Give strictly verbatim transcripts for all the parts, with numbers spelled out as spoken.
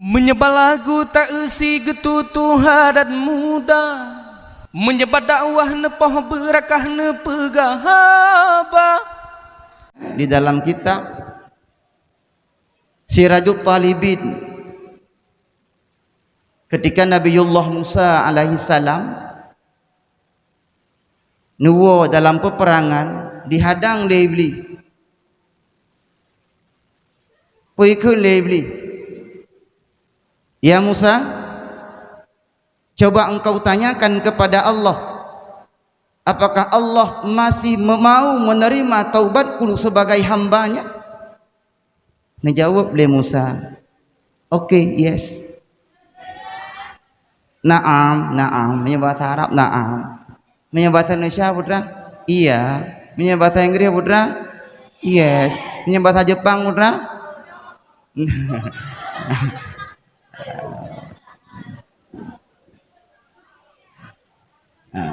Meunyoe bak lagu ta-eusi geututoe adat muda, meunyoe bak dakwah neupoh beurakah neupeugah haba. Di dalam kitab Sirajut Talibin, ketika Nabiullah Musa alaihissalam neuwoe dalam peuperangan, dihadang lé Iblih. Peue kheun lé Iblih, "Ya Musa, coba engkau tanyakan kepada Allah, apakah Allah masih me-, mau menerima taubatku sebagai hamba-Nya?" Neujaweueb lé Musa, "Oke, yes." Naam, naam. Meunyoe bahasa Arab, naam. Meunyoe bahasa Indonesia, putra, iya. Meunyoe bahasa Inggris, putra, yes. Meunyoe bahasa Jepang, putra, Ha.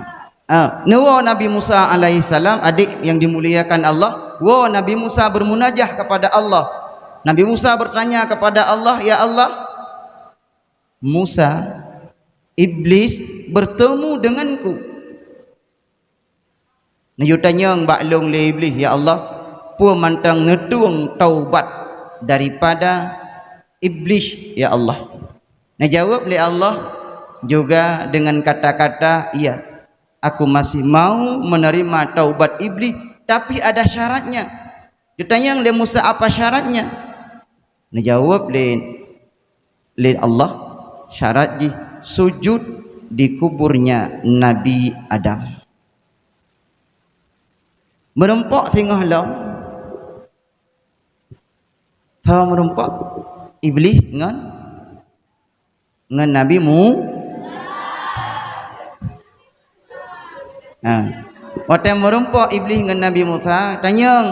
Ha. Neuwoe Nabi Musa alaihissalam, adik yang dimuliakan Allah, woe Nabi Musa bermunajah kepada Allah. Nabi Musa bertanya kepada Allah, "Ya Allah, Musa, Iblis bertemu denganku." Neuyue tanyong bak lôn lé Iblih, "Ya Allah, peue mantong neutueng taubat daripada Iblih, ya Allah?" Neujaweueb lé Allah juga dengan kata-kata, "Iya, aku masih mau menerima taubat Iblih, tapi ada syaratnya." Geutanyong lé Musa, "Apa syaratnya?" Neujaweueb lé, lé Allah, "Syarat jih sujud di kuburnya Nabi Adam." Meurumpok singoh lom. Tho meurumpok Iblih ngon, ngon Nabi Mu-, ha. Watée meurumpok Iblih ngon Nabi Musa, tanyong,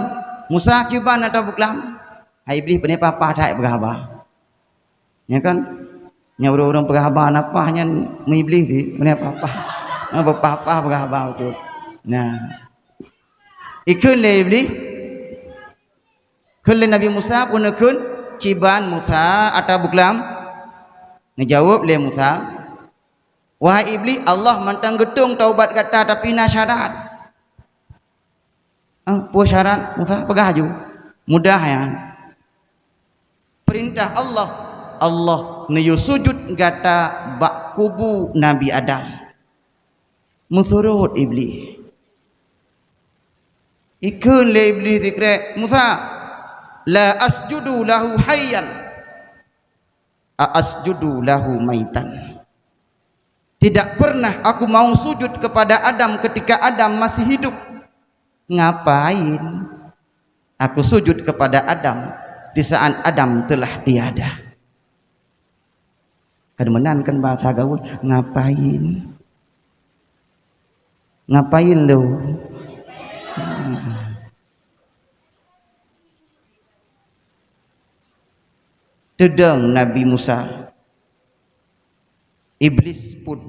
"Musa kiban atra buklam?" Hai Iblih, beuneueh papah that peugah haba. Nya kan? Nyang ureuëng-ureuëng peugah haba na pah nyan meuiblih di, beuneueh papah. Nah, beupah-pah peugah haba beutôi. Nah. Ikheun lé Iblih, kheun lé Nabi Musa, peue neukheun, "Kiban Musa atra buklam?" Neujaweueb lé Musa, "Wahai Iblih, Allah mantong geutueng taubat gata, tapi na syarat." "Ah, peue syarat, Musa? Peugah aju." "Mudah nyan. Peurintah Allah, Allah neuyue sujut gata bak kubu Nabi Adam." Meusurot Iblih. Ikheun lé Iblih sikrek, "Musa, la asjudu lahu hayyan, a asjudu lahu maitan." Tidak pernah aku mau sujud kepada Adam ketika Adam masih hidup. Ngapain aku sujud kepada Adam di saat Adam telah tiada? Kan meunan kan bahasa gaul, ngapain? Ngapain lu? Teudong Nabi Musa, Iblis pun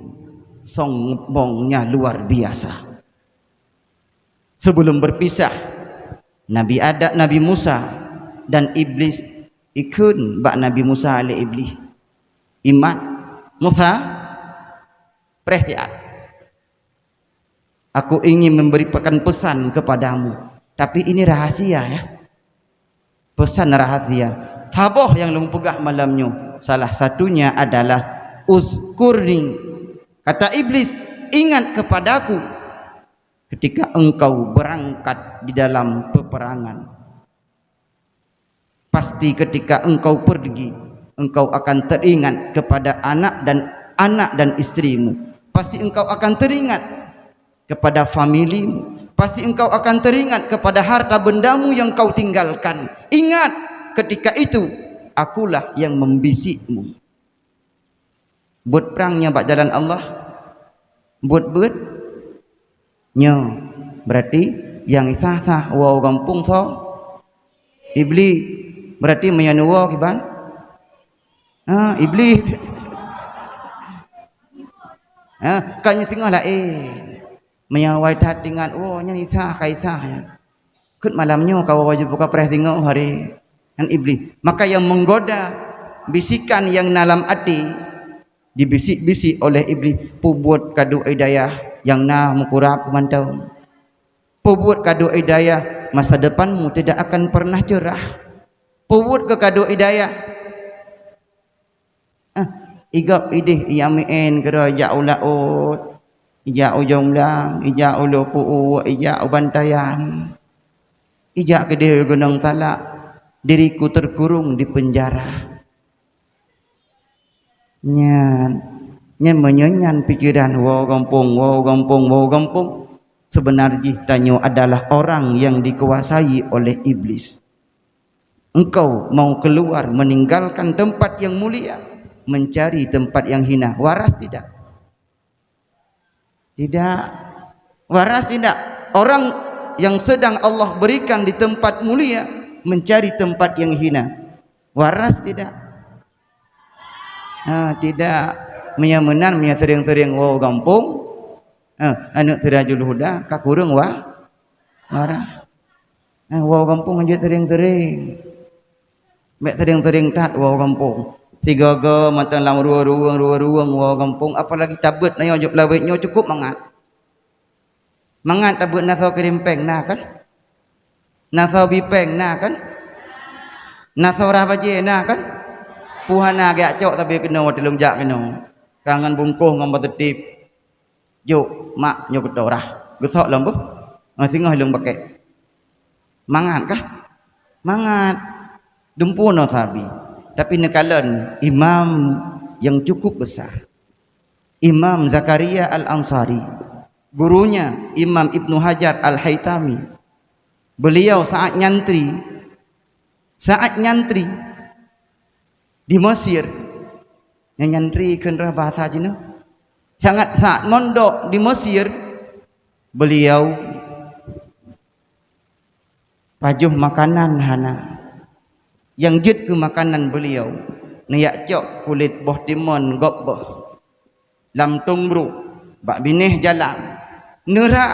sombongnya luar biasa. Sebelum berpisah, Nabi Adam, Nabi Musa dan Iblis ikheun bak Nabi Musa lé Iblis, "Imat, Musa, preh siat. Aku ingin memberikan pesan kepadamu, tapi ini rahasia, ya. Pesan rahasia. Saboh nyang lôn peugah malam nyoe, salah satunya adalah, uzkurni." Kata Iblis, "Ingat kepadaku ketika engkau berangkat di dalam peperangan. Pasti ketika engkau pergi, engkau akan teringat kepada anak dan, anak dan istrimu. Pasti engkau akan teringat kepada familimu. Pasti engkau akan teringat kepada harta bendamu yang kau tinggalkan. Ingat, ketika itu akulah yang membisikmu." Buet prang nyoe bak jalan Allah? Buet-buet? Nyoe, berarti nyang sah-sah woe gampông soe? Iblis. Berarti meunyoe neuwoe kiban? Ha, Iblis. Ha, kan nyoe singoh laén. Meunyoe awai that ingat, "Oh, nyan Isa, ka Isa nyan. Keuet malam nyoe kawoe baju buka preh singoh hari." Nyan Iblis. Maka yang menggoda bisikan nyang na lam até, dibisik-bisik oleh Iblih, "Peubuet kadu hidayah nyang na meukurab mantong. Peubuet kadu hidayah, masa depanmu tidak akan pernah cerah. Peubuet keu kadu hidayah." Ah, igop ideh, ijak meu'en keudroe, ijak u laôt, ijak u Jomblang, ijak u Lhokseumawe, ijak u Bantayan, ijak keudeh u Gunong Salak, diriku terkurung di penjara. Nyan, nyan meunyoe nyan pikiran, "Woe gampông, woe gampông, woe gampông." Sebenar jih tanyoe adalah orang yang dikuasai oleh Iblis. Engkau mau keluar meninggalkan tempat yang mulia, mencari tempat yang hina. Waras tidak? Tidak. Waras tidak? Orang yang sedang Allah berikan di tempat mulia, mencari tempat yang hina. Waras tidak? Ha, tidak. Meunyoe meunan, meunyoe sering-sering woe gampông, ha, aneuk Sirajul Huda ka kureueng wa-, waras. Eh, woe gampông hanjeuet sering-sering. Bèk sering-sering that woe gampông. Sigoe-goe mantong lam ruweueng-ruweueng, ruweueng-ruweueng woe gampông, apalagi tabeuet na nyoe jok lawét nyoe cukup mangat. Mangat tabeuet, na soe kirém péng na kan? Na soe bi péng na kan? Na soe rhah bajèe na kan? Peue hana geujak cok sabe keunoe watèe lôn jak keunoe. Ka ngon bungkôh ngon bateutab. Jok, mak, nyoe keu droe rhah. Geusok lom beuh. Ngon singoh lôn pakèk. Mangat kah? Mangat. Dumpeue nyoe sabe. Tapi neukalon imam yang cukup besar. Imam Zakaria Al-Ansari, gurunya Imam Ibnu Hajar Al-Haitami. Beliau saat nyantri, saat nyantri di Mesir, nyang nyantri kheun rhah bahasa jinoe. Sangat, saat mondok di Mesir, beliau pajoh makanan hana. Nyang jeuet keu makanan beliau, neujak cok kulét boh timon gob boh lam tông brôk, bak binéh jalan, neurhah,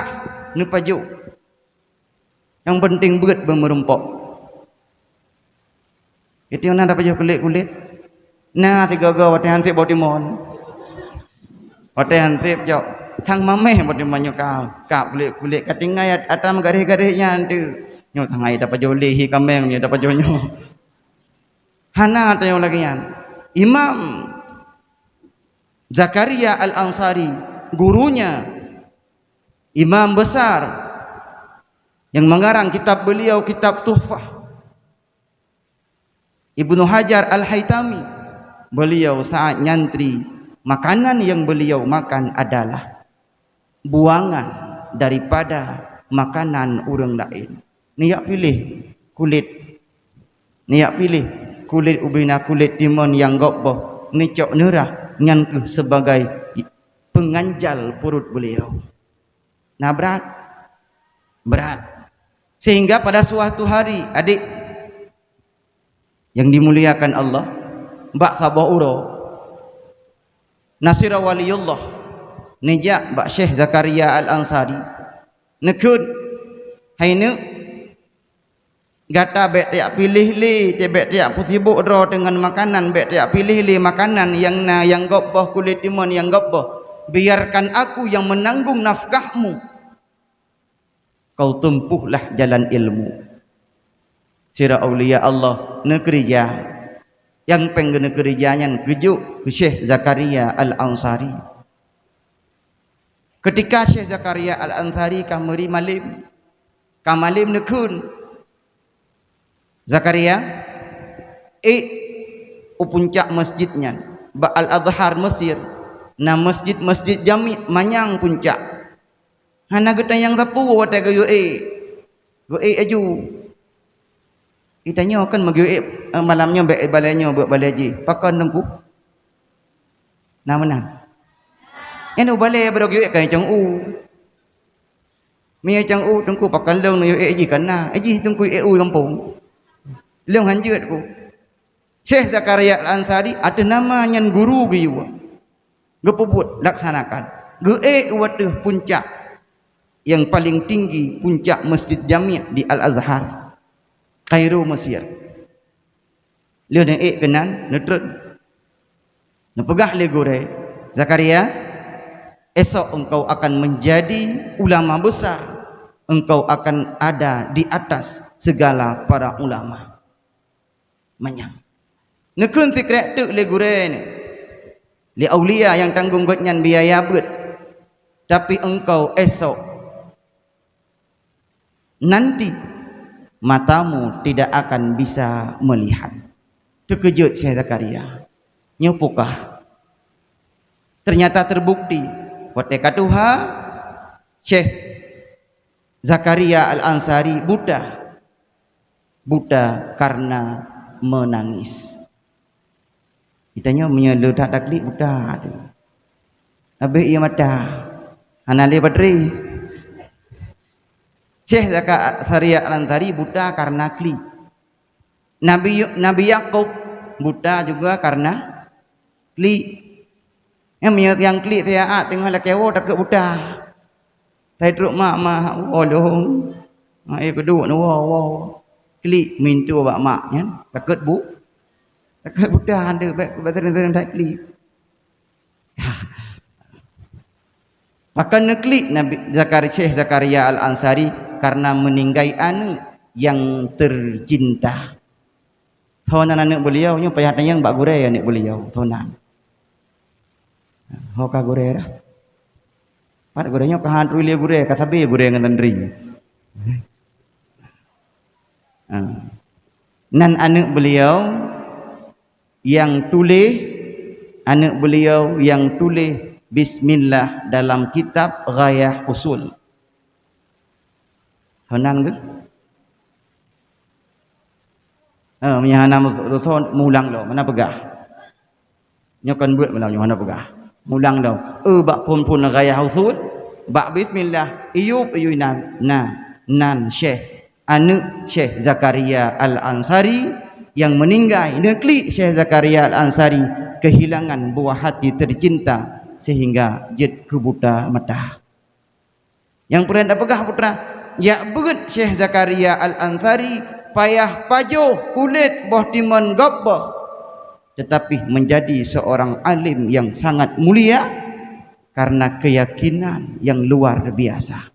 neupajoh. Nyang peunteng beuet beumeurumpok. Itu na tapajoh kulét-kulét. Na sigoe-goe watèe han sép boh timon. Watèe han sép jok. Sang maméh boh timon nyoe ka, ka kulét-kulét. Ka tinggai at-, atra meugaréh-garéh nyan teuk. Nyoe sang ai tapajoh lé hi kaméng nyoe tapajoh nyoe. Hana tanyoe lagèe nyan. Imam Zakaria Al-Ansari, gurunya, imam besar yang mengarang kitab beliau, kitab Tuhfah, Ibnu Hajar Al-Haitami, beliau saat nyantri, makanan yang beliau makan adalah buangan daripada makanan ureueng laén. Neujak piléh kulét, neujak piléh kulét ubena kulét timon nyang gob boh, neucok neurhah, nyan keuh sebagai penganjal peuruet beliau. Nah, brat. Brat. Sehingga pada suatu hari, adik yang dimuliakan Allah, bak saboh uroe, na sidroe waliullah neujak bak Syekh Zakaria Al-Ansari, neukheun, "Hai neuk, gata bèk tajak piléh lé, bèk tajak peusibok droe deungon makanan, bèk tajak piléh lé makanan nyang na nyang gob boh, kulét timon nyang gob boh. Biarkan aku yang menanggung nafkahmu." Kau tempuhlah jalan ilmu. Sidroe aulia Allah neukeureuja. Nyang péng geuneukeureuja nyan geujok keu Syekh Zakaria Al-Ansari. Keutika Syekh Zakaria Al-Ansari ka meuri malem, ka malem neukheun, "Zakaria, ék u puncak masjid nyan, bak Al-Azhar Mesir, na masjid-masjid jami' manyang puncak." Hana geutanyong sapeue watèe geuyue ék. Geuék laju. Geutanyoe kan meugeuék, eh, malam nyoe bèk balèe nyoe, bèk balèe jih. Pakon Teungku? Na meunan. Nyan u balèe baroe geuék kan cong u. Meunyoe cong u Teungku pakon lôn nyoe ék jih kan na. Ék jih Teungku ék u gampông. Lôn han jeuet ku. Syekh Zakaria Al-Ansari ateueh nama nyan guru geuyue. Geupeubuet, laksanakan. Geuék u ateueh puncak nyang paleng tinggi, puncak Masjid Jami' di Al-Azhar, Kairo, Mesir. Lheueh neuék keunan, neutrön. Neupeugah lé gurée, "Zakaria, esok engkau akan menjadi ulama besar. Engkau akan ada di atas segala para ulama." Manyang. Neukheun sikrék teuk lé gurée nyan, lé aulia nyang tanggong gobnyan biaya beuet. "Tapi engkau esok, nanti matamu tidak akan bisa melihat." Teukeujot Syekh Zakaria. Nyoe peue kah? Ternyata terbukti, watée ka tuha, Syekh Zakaria Al-Ansari buta. Buta karena menangis. Geutanyoe meunyoe le that taklik buta tu. Habéh ie mata. Hana lé batri. Syekh Zakaria Al-Ansari buta karena klik. Nabi, Nabi Yakub buta juga karena klik. Nyang, nyang klik siat teungoh lakée woe takot buta. Sai trok mak, "Mak, woe lôn." Mak, "Eh, keuduek neuwoe, woe." Klik mintu bak mak nyan, takot bu-, takot buta, han deuek bèk, bèk seuring-seuring that klik. Pakon neuklik Nabi Zakari-, Syekh Zakaria Al-Ansari karena meninggai aneuk nyang tercinta. Soe nan aneuk beuliau nyoe payah tanyong bak gurée aneuk beuliau, soe nan. Ho ka gurée dah. Pat gurée nyoe ka han turi lé gurée, ka sabe gurée ngon tantri. Ha. Nan aneuk beuliau nyang tuléh, aneuk beuliau nyang tuléh bismillah dalam kitab Ghayah Usul. Hana geuh? Ha, meunyo hana mulang lom, hana peugah. Nyoe kon buet malam nyoe hana peugah. Mulang lom. E, bak phon-phon Ghayah Usul, bak bismillah, iyup iyup nan. Nah, nan Syekh, aneuk Syekh Zakaria Al-Ansari nyang meuninggai, neuklik Syekh Zakaria Al-Ansari kehilangan buah hati tercinta sehingga jeuet keu buta mata. Nyang peureulée tapeugah putra, jak beuet Syekh Zakaria Al-Ansari payah pajoh kulét boh timon gob boh, tetapi menjadi seorang alim yang sangat mulia karena keyakinan yang luar biasa.